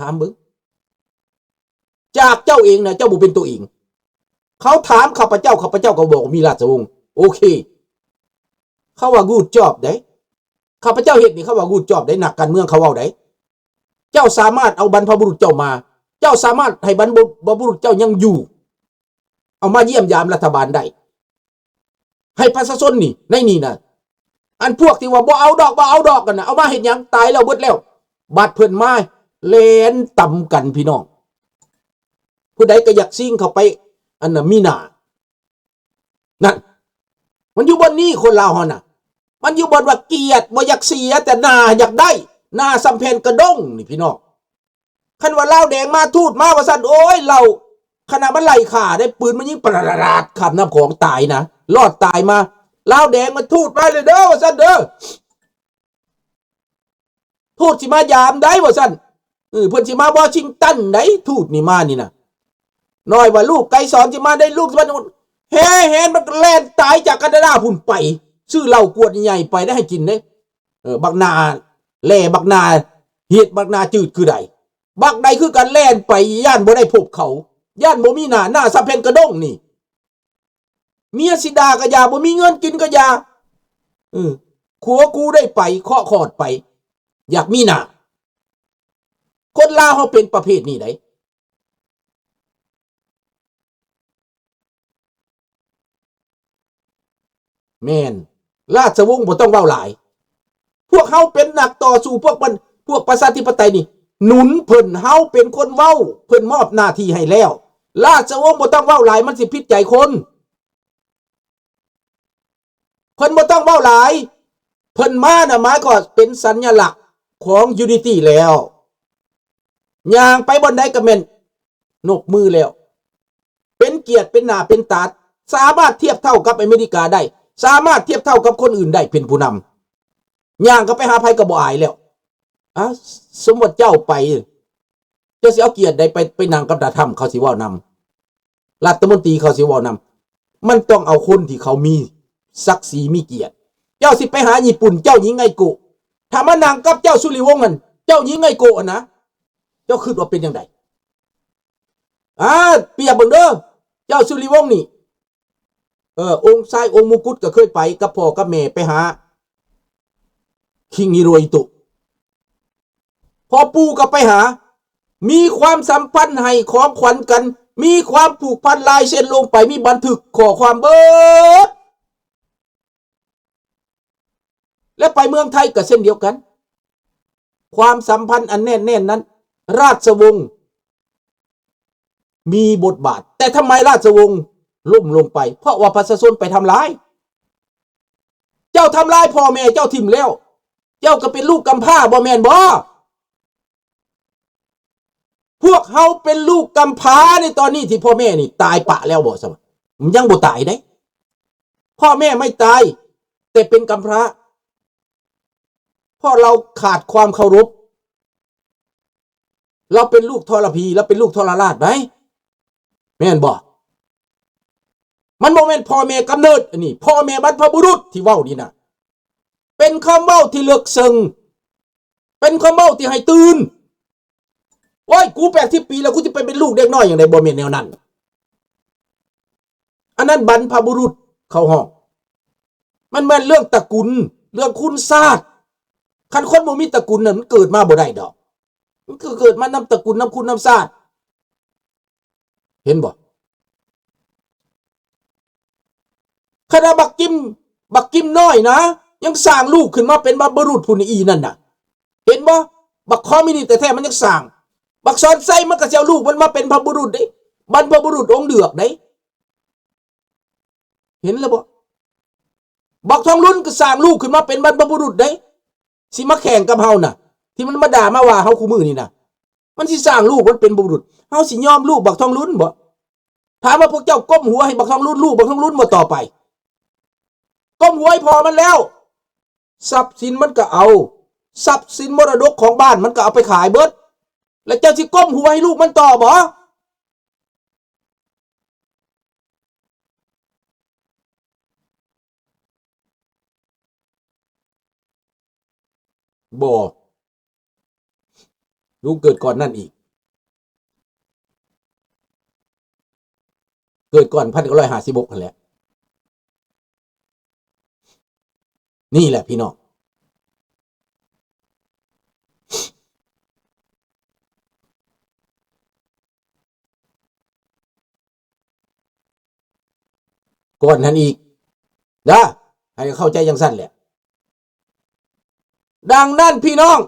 ຖາມເບິ່ງ ຈາກເຈົ້າເອງນະ ເຈົ້າບໍ່ເປັນໂຕເອງ. ເຂົາຖາມຂ້າພະເຈົ້າ ຂ້າພະເຈົ້າກໍບອກວ່າມີລາຊະວົງ. ໂອເຄ ເຂົາວ່າ good job ເດ້ ຂ້າພະເຈົ້າເຮັດນີ້ ເຂົາວ່າ good job ເດ້ ນັກການເມືອງເຂົາເວົ້າເດ້. ເຈົ້າສາມາດເອົາບັນພະບຸລຸດເຈົ້າມາ ເຈົ້າສາມາດໃຫ້ບັນ ບັນພະບຸລຸດເຈົ້າຍັງຢູ່ ເອົາມາຢ້ຽມຢາມລັດຖະບານໄດ້ ໃຫ້ປະຊາຊົນນີ້ ໃນນີ້ນະ ອັນພວກທີ່ວ່າບໍ່ເອົາດອກ ບໍ່ເອົາດອກກັນນະ ເອົາມາເຮັດຫຍັງ? ຕາຍແລ້ວ ເບິດແລ້ວ. ບັດເພິ່ນມາແລ່ນຕຳກັນ ພີ່ນ້ອງ ຜູ້ໃດກໍຢາກຊິງເຂົ້າໄປ ອັນນະ ມີໜ້າ ນັ້ນ ມັນຢູ່ບ່ອນນີ້ ຄົນລາວເຮົານະ ມັນຢູ່ບ່ອນວ່າກຽດ ບໍ່ຢາກເສຍ ແຕ່ໜ້າຢາກໄດ້ ໜ້າສ່ຳແຜ່ນກະດົ້ງນີ້ ພີ່ນ້ອງ. ຄັນວ່າລາວແດງມາ ທູດມາວ່າຊັ້ນ ໂອ້ຍ ລາວ ຂະໜາດມັນໄລ່ຂ້າໄດ້ ປືນມັນຍິງປະລາດໆ ຂ້າມນ້ຳຂອງຕາຍນະ ລອດຕາຍມາ ລາວແດງມາ ທູດມາເລີຍເດີ ວ່າຊັ້ນເດີ ທູດຊິມາຢາມໄດ໋ ວ່າຊັ້ນ ເອີ ເພິ່ນຊິມາວໍຊິງຕັນໄດ໋ ທູດນີ້ມານີ້ນະ ນ້ອຍວ່າລູກໄກສອນຊິມາໄດ້ ລູກຊິມາ ແຫ່ແຫນມັນກໍແລ່ນຕາຍຈາກການາດາພຸ້ນໄປ ຊື້ເຫຼົ້າກວດໃຫຍ່ໄປໄດ້ໃຫ້ກິນເດ້ ເອີ ບັກໜ້າແຫຼ່ ບັກໜ້າເຫັດ ບັກໜ້າຈືດຄືໃດ ບັກໃດຄືກັນແລ່ນໄປ ຢ້ານບໍ່ໄດ້ພົບເຂົາ ຢ້ານບໍ່ມີໜ້າ ໜ້າສ່ຳແຜ່ນກະດົ້ງນີ້ ເມຍຊິດ່າກໍຢ່າ ບໍ່ມີເງິນກິນກໍຢ່າ ເອີ ຜົວກູໄດ້ໄປ ເຄາະຄອດໄປ ຢາກມີໜ້າ ຄົນລາວເຮົາເປັນປະເພດນີ້ໃດ໋. ແມ່ນ ລາຊະວົງບໍ່ຕ້ອງເວົ້າຫຼາຍ ພວກເຮົາເປັນນັກຕໍ່ສູ້ ພວກມັນ ພວກປະຊາທິປະໄຕນີ້ ໜູນເພິ່ນ ເຮົາເປັນຄົນເວົ້າ ເພິ່ນມອບໜ້າທີ່ໃຫ້ແລ້ວ ລາຊະວົງບໍ່ຕ້ອງເວົ້າຫຼາຍ ມັນຊິຜິດໃຈຄົນ ເພິ່ນບໍ່ຕ້ອງເວົ້າຫຼາຍ ເພິ່ນມານະ ໝາຍຄວາມເປັນສັນຍະລັກຂອງຢູນິຕີແລ້ວ ຍ່າງໄປບ່ອນໃດກໍແມ່ນ ນົບມືແລ້ວ ເປັນກຽດ ເປັນໜ້າ ເປັນຕາ ສາມາດທຽບເທົ່າກັບອາເມລິກາໄດ້ ສາມາດທຽບເທົ່າກັບຄົນອື່ນໄດ້ ເປັນຜູ້ນຳ ຍ່າງເຂົ້າໄປຫາໃຜກໍບໍ່ອາຍແລ້ວ. ອາ ສົມມຸດເຈົ້າໄປ ເຈົ້າຊິເອົາກຽດໃດໄປ ໄປນັ່ງກັບຕາທຳ ເຂົາຊິເວົ້ານຳ ລັດຖະມົນຕີເຂົາຊິເວົ້ານຳ ມັນຕ້ອງເອົາຄົນທີ່ເຂົາມີສັກສີມີກຽດ. ເຈົ້າຊິໄປຫາຍີ່ປຸ່ນ ເຈົ້າຍິງໄອໂກະ ຖ້າມານັ່ງກັບເຈົ້າສຸລິວົງຫັ້ນ ເຈົ້າຍິງໄອໂກະຫັ້ນນະ ເຈົ້າຄິດວ່າເປັນຈັ່ງໃດ? ອາ ປຽບເບິ່ງເດີ ເຈົ້າສຸລິວົງນີ້ ເອີ ອົງຊາຍອົງມຸກຸດກໍເຄີຍໄປກັບພໍ່ກັບແມ່ໄປຫາຄິງຮິໂຮຮິໂຕະ ພໍ່ປູ່ກໍໄປຫາ ມີຄວາມສຳພັນໃຫ້ຂອງຂວັນກັນ ມີຄວາມຜູກພັນລາຍເຊັນລົງໄປ ມີບັນທຶກຂໍ້ຄວາມເບິດ ແລະ ໄປເມືອງໄທກໍເຊັ່ນດຽວກັນ ຄວາມສຳພັນອັນແໜ້ນແໜ້ນນັ້ນ ລາຊະວົງມີບົດບາດ ແຕ່ທຳໄມລາຊະວົງລົ້ມລົງໄປ? ເພາະວ່າປະຊາຊົນໄປທຳລາຍ ເຈົ້າທຳລາຍພໍ່ແມ່ເຈົ້າຖິ້ມແລ້ວ ເຈົ້າກໍເປັນລູກກຳພ້າບໍ່ແມ່ນບໍ່? ພວກເຮົາເປັນລູກກຳພ້າໃນຕອນນີ້ ທີ່ພໍ່ແມ່ນີ້ຕາຍປະແລ້ວບໍ່ຊະ? ມັນຍັງບໍ່ຕາຍເດ້ ພໍ່ແມ່ໄມ່ຕາຍ ແຕ່ເປັນກຳພ້າ ເພາະລາວຂາດຄວາມເຄົາລົບ ລາວເປັນລູກທໍລະພີ ລາວເປັນລູກທໍລະລາດໄດ໋ ແມ່ນບໍ່? ມັນບໍ່ແມ່ນພໍ່ແມ່ກຳເນີດ ອັນນີ້ພໍ່ແມ່ບັນພະບຸລຸດທີ່ເວົ້ານີ້ນະ ເປັນຄຳເວົ້າທີ່ເລິກເຊິ່ງ ເປັນຄຳເວົ້າທີ່ໃຫ້ຕື່ນ ໂອ້ຍ ກູແປດສິບປີແລ້ວ ກູຈະໄປເປັນລູກເດັກນ້ອຍຫຍັງໃດ໋ ບໍ່ແມ່ນແນວນັ້ນ ອັນນັ້ນບັນພະບຸລຸດເຂົາຮ້ອງ ມັນແມ່ນເລື່ອງຕະກຸນ ເລື່ອງຄຸນຊາດ ຄັນຄົນບໍ່ມີຕະກຸນນັ້ນ ມັນເກີດມາບໍ່ໄດ້ດອກ ມັນຄືເກີດມານຳຕະກຸນ ນຳຄຸນນຳຊາດ ເຫັນບໍ່? ຂະໜາດບັກຈິມ ບັກຈິມນ້ອຍນະ ຍັງສ້າງລູກຂຶ້ນມາເປັນບັນພະບຸລຸດພຸ້ນ ອີ່ນັ້ນນະ ເຫັນບໍ່? ບັກຄອມມິວນິດແທ້ໆ ມັນຍັງສ້າງ ບັກສອນໄຊ ມັນກໍຊິເອົາລູກມັນມາເປັນພະບຸລຸດເດ້ ບັນພະບຸລຸດອົງເລືອກເດ້ ເຫັນແລ້ວບໍ່? ບັກທອງລຸນກໍສ້າງລູກຂຶ້ນມາເປັນບັນພະບຸລຸດເດ້ ຊິມາແຂ່ງກັບເຮົານະ ທີ່ມັນມາດ່າມາວ່າເຮົາຄູ່ມື້ນີ້ນະ ມັນຊິສ້າງລູກມັນເປັນບຸລຸດ ເຮົາຊິຍອມລູກບັກທອງລຸນບໍ່? ຖາມວ່າພວກເຈົ້າກົ້ມຫົວໃຫ້ບັກທອງລຸນ ລູກບັກທອງລຸນບໍ່? ຕໍ່ໄປ ກົ້ມຫົວໃຫ້ພໍ່ມັນແລ້ວ ຊັບສິນມັນກໍເອົາ ຊັບສິນມໍລະດົກຂອງບ້ານມັນກໍເອົາໄປຂາຍເບິດ ແລ້ວເຈົ້າຊິກົ້ມຫົວໃຫ້ລູກມັນຕໍ່ບໍ່? ບໍ່. ລຸງເກີດກ່ອນນັ້ນອີກ ເກີດກ່ອນພັນເກົ້າຮ້ອຍຫ້າສິບຫົກຫັ້ນແຫຼະ. ນີ້ແຫຼະພີ່ນ້ອງ ກ່ອນຫັ້ນອີກເດີ ໃຫ້ເຂົ້າໃຈຈັ່ງຊັ້ນແຫຼະ. ດັ່ງນັ້ນພີ່ນ້ອງ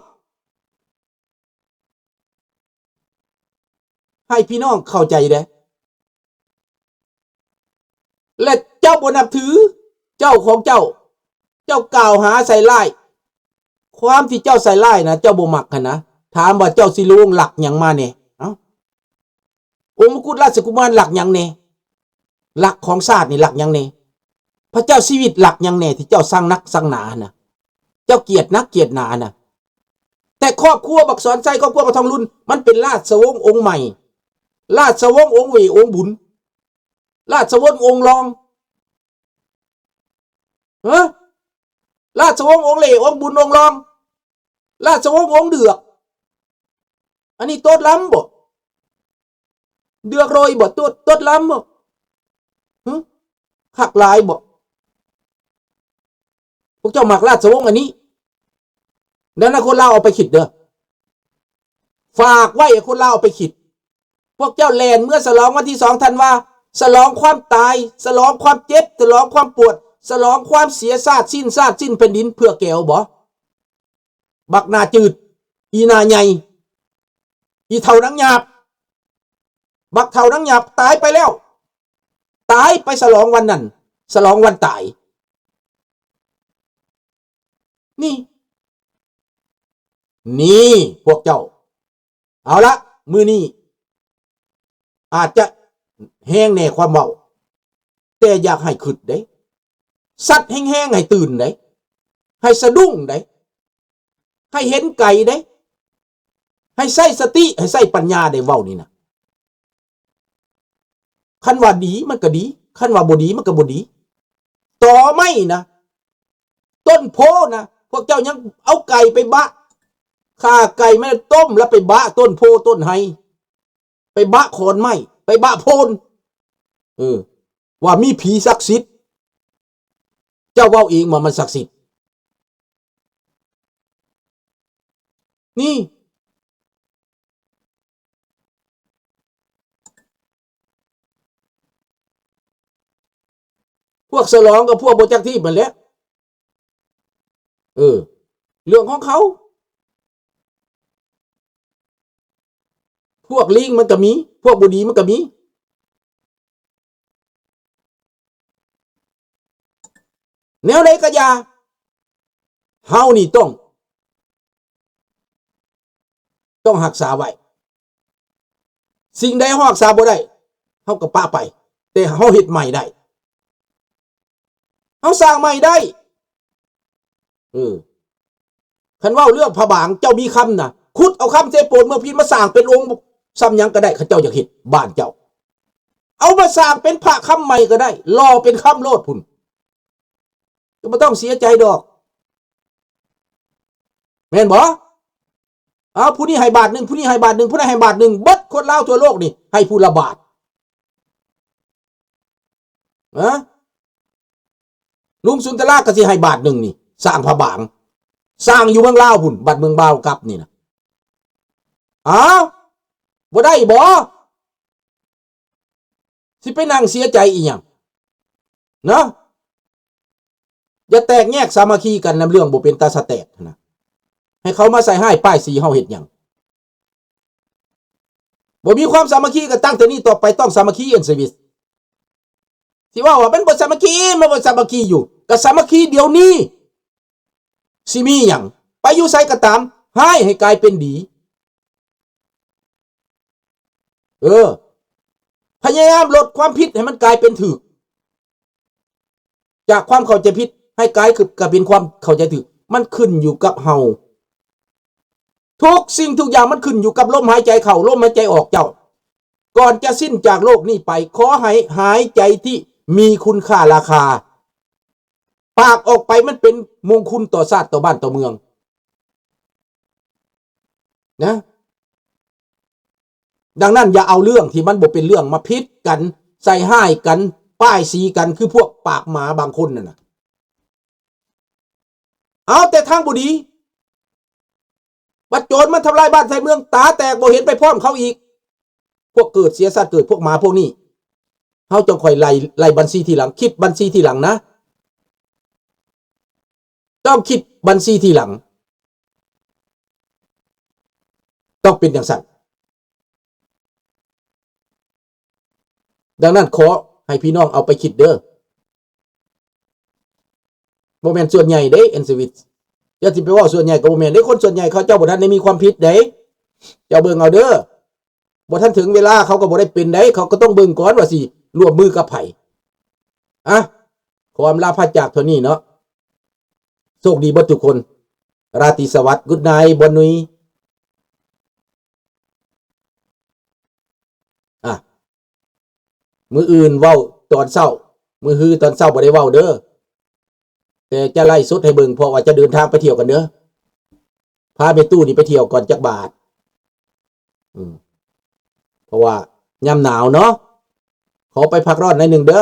ໃຫ້ພີ່ນ້ອງເຂົ້າໃຈເດ້ ແລະ ເຈົ້າບໍ່ນັບຖືເຈົ້າຂອງເຈົ້າ ເຈົ້າກ່າວຫາໃສ່ຮ້າຍ ຄວາມທີ່ເຈົ້າໃສ່ຮ້າຍນະ ເຈົ້າບໍ່ມັກຫັ້ນນະ. ຖາມວ່າເຈົ້າສິລົງຫຼັກຫຍັງມາແດ່? ເອົ້າ ອົງມະກຸດລາຊະກຸມານຫຼັກຫຍັງແດ່? ຫຼັກຂອງຊາດນີ້ຫຼັກຫຍັງແດ່? ພະເຈົ້າຊີວິດຫຼັກຫຍັງແດ່ ທີ່ເຈົ້າຊັງໜັກຊັງໜາຫັ້ນນະ? ເຈົ້າກຽດໜັກກຽດໜານະ. ແຕ່ຄອບຄົວບັກສອນໄຊ ຄອບຄົວບັກທອງລຸນ ມັນເປັນລາຊະວົງອົງໃໝ່ ລາຊະວົງອົງເຫວ ອົງບຸນ ລາຊະວົງອົງລອງ ຮະ ລາຊະວົງອົງເຫຼ ອົງບຸນ ອົງລອງ ລາຊະວົງອົງເດືອກ ອັນນີ້ໂຕດລຳບໍ? ເດືອກໂຣຍບໍ? ໂຕດ ໂຕດລຳບໍ? ຮະ ຄັກຫຼາຍບໍ? ພວກເຈົ້າມັກລາຊະວົງອັນນີ້ ແນວນັ້ນຄົນລາວເອົາໄປຄິດເດີ ຝາກໄວ້ໃຫ້ຄົນລາວເອົາໄປຄິດ. ພວກເຈົ້າແລ່ນເມືອສະຫຼອງວັນທີສອງທັນວາ ສະຫຼອງຄວາມຕາຍ ສະຫຼອງຄວາມເຈັບ ສະຫຼອງຄວາມປວດ ສະຫຼອງຄວາມເສຍຊາດຊິ້ນ ຊາດຊິ້ນແຜ່ນດິນ ເພື່ອແກວບໍ? ບັກໜ້າຈືດ ອີໜ້າໃຫຍ່ ອີເຖົ້ານາງຫຍາບ ບັກເຖົ້ານາງຫຍາບຕາຍໄປແລ້ວ ຕາຍໄປສະຫຼອງວັນນັ້ນ ສະຫຼອງວັນຕາຍ. ນີ້ ນີ້ພວກເຈົ້າ ເອົາລະ ມື້ນີ້ອາດຈະແຮງແດ່ຄວາມເວົ້າ ແຕ່ຢາກໃຫ້ຄິດເດ້ ຊັດແຮງໆ ໃຫ້ຕື່ນເດ້ ໃຫ້ສະດຸ້ງເດ້ ໃຫ້ເຫັນໄກເດ້ ໃຫ້ໃຊ້ສະຕິ ໃຫ້ໃຊ້ປັນຍາໄດ້ເວົ້ານີ້ນະ. ຄັນວ່າດີມັນກໍດີ ຄັນວ່າບໍ່ດີມັນກໍບໍ່ດີ. ຕໍໄມ້ນະ ຕົ້ນໂພນະ ພວກເຈົ້າຍັງເອົາໄກ່ໄປບະ ຂ້າໄກ່ມາຕົ້ມ ແລ້ວໄປບະຕົ້ນໂພຕົ້ນໄຮ ໄປບະຂອນໄມ້ ໄປບະໂພນ ເອີ ວ່າມີຜີສັກສິດ. ເຈົ້າເວົ້າເອງວ່າມັນສັກສິດ. ນີ້ ພວກສະຫຼອງກັບພວກບໍ່ຈັກທີບຫັ້ນແຫຼະ ເອີ ເລື່ອງຂອງເຂົາ. ພວກລີງມັນກໍມີ ພວກບໍ່ດີມັນກໍມີ. ແນວໃດກໍຢ່າ ເຮົານີ້ຕ້ອງ ຕ້ອງຮັກສາໄວ້. ສິ່ງໃດເຮົາຮັກສາບໍ່ໄດ້ ເຮົາກໍປະໄປ ແຕ່ເຮົາເຮັດໃໝ່ໄດ້ ເຮົາສ້າງໃໝ່ໄດ້. ເອີ ຄັນເວົ້າເລື່ອງພະບາງ ເຈົ້າມີຄຳນະ ຂຸດເອົາຄຳເຊໂປນເມືອພິນມາສ້າງເປັນອົງ ສ່ຳຫຍັງກໍໄດ້ ເຂົາເຈົ້າຢາກເຮັດບ້ານເຈົ້າ ເອົາມາສ້າງເປັນພະຄຳໃໝ່ກໍໄດ້ ຫຼໍ່ເປັນຄຳໂລດພຸ້ນ ກໍບໍ່ຕ້ອງເສຍໃຈດອກ ແມ່ນບໍ່? ເອົາ ຜູ້ນີ້ໃຫ້ບາດໜຶ່ງ ຜູ້ນີ້ໃຫ້ບາດໜຶ່ງ ຜູ້ນັ້ນໃຫ້ບາດໜຶ່ງ ເບິດຄົນລາວທົ່ວໂລກນີ້ໃຫ້ຜູ້ລະບາດ ນະ ລຸງສຸນທະລາກໍຊິໃຫ້ບາດໜຶ່ງນີ້ ສ້າງພະບາງ ສ້າງຢູ່ເມືອງລາວພຸ້ນ ບັດເມືອງບາວກັບນີ້ນະ. ອ້າວ ບໍ່ໄດ້ບໍ? ຊິໄປນັ່ງເສຍໃຈອີຫຍັງ ເນາະ? ຢ່າແຕກແຍກສາມັກຄີກັນນຳເລື່ອງບໍ່ເປັນຕາສະແຕກນະ ໃຫ້ເຂົາມາໃສ່ຮ້າຍປ້າຍສີເຮົາເຮັດຫຍັງ? ບໍ່ມີຄວາມສາມັກຄີ ກໍຕັ້ງແຕ່ນີ້ຕໍ່ໄປຕ້ອງສາມັກຄີ ເອັນຊີວິດ ຊິເວົ້າວ່າມັນບໍ່ສາມັກຄີ ມັນບໍ່ສາມັກຄີຢູ່ ກໍສາມັກຄີດຽວນີ້. ຊິມີຫຍັງ ໄປຢູ່ໃສກໍຕາມ ຮ້າຍໃຫ້ກາຍເປັນດີ ເອີ ພະຍາຍາມລົດຄວາມຜິດໃຫ້ມັນກາຍເປັນຖືກ ຈາກຄວາມເຂົ້າໃຈຜິດໃຫ້ກາຍຄື ກາຍເປັນຄວາມເຂົ້າໃຈຖືກ ມັນຂຶ້ນຢູ່ກັບເຮົາ. ທຸກສິ່ງທຸກຢ່າງມັນຂຶ້ນຢູ່ກັບລົມຫາຍໃຈເຂົ້າ ລົມຫາຍໃຈອອກເຈົ້າ. ກ່ອນຈະສິ້ນຈາກໂລກນີ້ໄປ ຂໍໃຫ້ຫາຍໃຈທີ່ມີຄຸນຄ່າລາຄາ ປາກອອກໄປມັນເປັນມົງຄຸນຕໍ່ຊາດ ຕໍ່ບ້ານ ຕໍ່ເມືອງ ນະ. ດັ່ງນັ້ນ ຢ່າເອົາເລື່ອງທີ່ມັນບໍ່ເປັນເລື່ອງມາຜິດກັນ, ໃສ່ຮ້າຍກັນ, ປ້າຍສີກັນ ຄືພວກປາກໝາບາງຄົນນັ້ນນະ. ເອົາແຕ່ທາງບໍ່ດີ, ບັດໂຈນມັນທຳລາຍບ້ານທຳລາຍເມືອງ, ຕາແຕກບໍ່ເຫັນໄປພ້ອມເຂົາອີກ. ພວກເກີດເສຍຊາດເກີດ, ພວກໝາພວກນີ້, ເຮົາຈັ່ງຄ່ອຍໄລ່, ໄລ່ບັນຊີທີຫຼັງ, ຄິດບັນຊີທີຫຼັງນະ. ຕ້ອງຄິດບັນຊີທີຫຼັງ, ຕ້ອງເປັນຈັ່ງຊັ້ນ. ດັ່ງນັ້ນ ຂໍໃຫ້ພີ່ນ້ອງເອົາໄປຄິດເດີ້. ບໍ່ແມ່ນສ່ວນໃຫຍ່ເດ້ ແອນຊີວິດ. ເຈົ້າຊິໄປເວົ້າສ່ວນໃຫຍ່ກໍບໍ່ແມ່ນເດ້. ຄົນສ່ວນໃຫຍ່ເຂົາເຈົ້າບໍ່ທັນໄດ້ມີຄວາມຜິດເດ້. ເຈົ້າເບິ່ງເອົາເດີ້. ບໍ່ທັນເຖິງເວລາ ເຂົາກໍບໍ່ໄດ້ເປັນໃດ, ເຂົາກໍຕ້ອງເບິ່ງກ່ອນວ່າຊິຮ່ວມມືກັບໃຜ. ອະ ຂໍອຳລາພາຈາກເທົ່ານີ້ເນາະ. ໂຊກດີເບິດທຸກຄົນ. ລາຕີສະຫວັດ, ກຸດໄນ, ບອນນຸຍ. ອະ ມື້ອື່ນເວົ້າຕອນເຊົ້າ, ມື້ຮືຕອນເຊົ້າບໍ່ໄດ້ເວົ້າເດີ້. ແຕ່ຈະໄລຟ໌ສົດໃຫ້ເບິ່ງ ເພາະວ່າຈະເດີນທາງໄປທ່ຽວກັນເດີ້. ພາແມ່ຕູ້ນີ້ໄປທ່ຽວກ່ອນຈັກບາດ. ອືມ ເພາະວ່າຍາມໜາວເນາະ, ຂໍໄປພັກຮ້ອນໜ້ອຍໜຶ່ງເດີ້,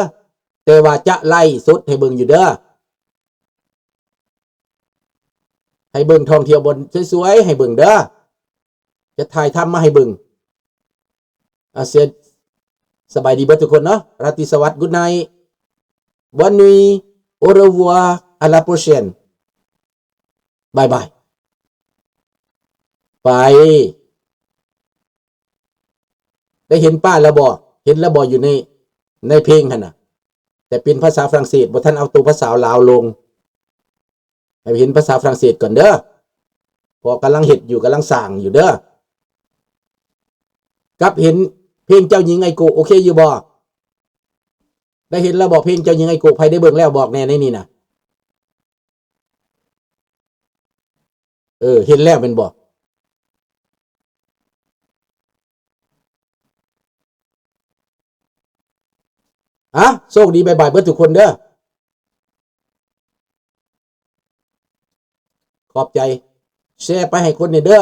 ແຕ່ວ່າຈະໄລຟ໌ສົດໃຫ້ເບິ່ງຢູ່ເດີ້. ໃຫ້ເບິ່ງທ່ອງທ່ຽວບ່ອນສວຍໆ ໃຫ້ເບິ່ງເດີ້. ຈະຖ່າຍທຳມາໃຫ້ເບິ່ງ. ອາ ສະບາຍດີເບິດທຸກຄົນເນາະ. ລາຕີສະຫວັດ, ກຸດໄນ, ບອນນຸຍ, ໂອເຣວວາ, ອາລາໂປເຊນ. ບາຍບາຍ. ໄປ. ໄດ້ເຫັນປ້າຍແລ້ວບໍ່? ເຫັນແລ້ວບໍ່? ຢູ່ໃນ, ໃນເພງຫັ້ນນະ, ແຕ່ເປັນພາສາຝຣັ່ງເສດ, ບໍ່ທັນເອົາໂຕພາສາລາວລົງ. ໃຫ້ເຫັນພາສາຝຣັ່ງເສດກ່ອນເດີ້, ເພາະກຳລັງເຮັດຢູ່, ກຳລັງສ້າງຢູ່ເດີ້. ກັບເຫັນເພງເຈົ້າຍິງໄອໂກະ ໂອເຄຢູ່ບໍ່? ໄດ້ເຫັນແລ້ວບໍ່ ເພງເຈົ້າຍິງໄອໂກະ? ໃຜໄດ້ເບິ່ງແລ້ວບອກແດ່ໃນນີ້ນະ. ເອີ ເຫັນແລ້ວແມ່ນບໍ່? ອະ ໂຊກດີ, ບາຍບາຍເບິດທຸກຄົນເດີ້. ຂອບໃຈ. ແຊໄປໃຫ້ຄົນແດ່ເດີ້.